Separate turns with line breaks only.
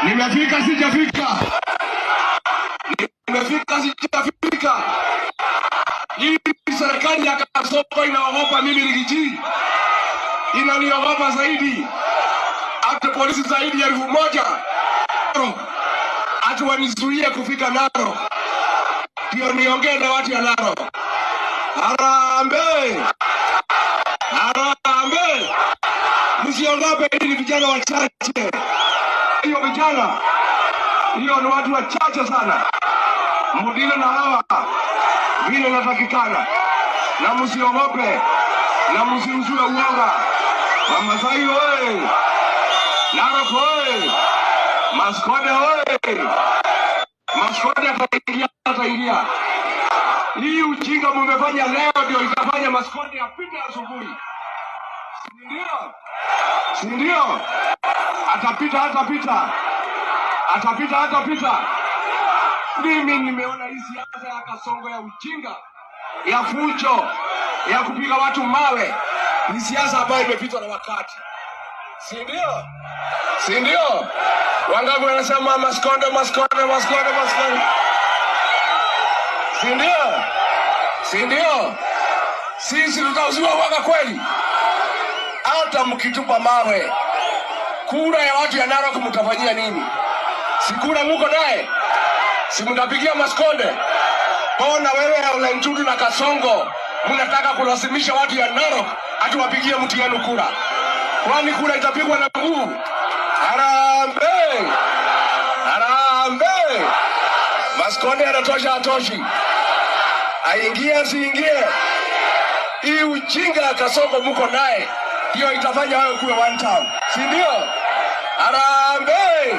Nimefika sijafika? Nimefika sijafika? Hii serikali ya Kasongo inaogopa mimi Riggy G, inaniogopa zaidi. Hata polisi zaidi ya 1000 ati wanizuie kufika Narok, ndio niongee na watu ya Narok. Harambee! Harambee! Msiogope, hii ni vijana wachache. Hiyo vijana, hiyo ni watu wachache sana. Mudile na hawa vile natakikana, na msiogope na msiuzue uoga. Wamasai oye! Narok oye! Maskonde oye! Maskonde ataingia, ataingia. Hii ujinga mumefanya leo ndio itafanya Maskonde apite asubuhi, si ndio? Si ndio? Atapita, atapita, atapita, atapita. Mimi nimeona hii siasa ya Kasongo ya ujinga, ya fujo, ya kupiga watu mawe, ni siasa ambayo imepitwa na wakati, si ndio? Si ndio? Wangapi wanasema Maskonde, Maskonde, Maskonde, Maskonde? Si ndio? Si ndio? Sisi tutauziwa uoga kweli? Hata mkitupa mawe, kura ya watu ya Narok mtafanyia nini? Si kura muko naye? Si mtapigia Maskonde? Mbona wewe Ole Ntutu na Kasongo mnataka kulazimisha watu ya Narok ati wapigie mtu yenu kura? Kwani kura itapigwa na nguvu? Harambee! Harambee! Maskonde anatosha, atoshi? Aingie asiingie? Hii ujinga ya Kasongo muko naye ndio itafanya wewe kuwe one term, si ndio? Harambee!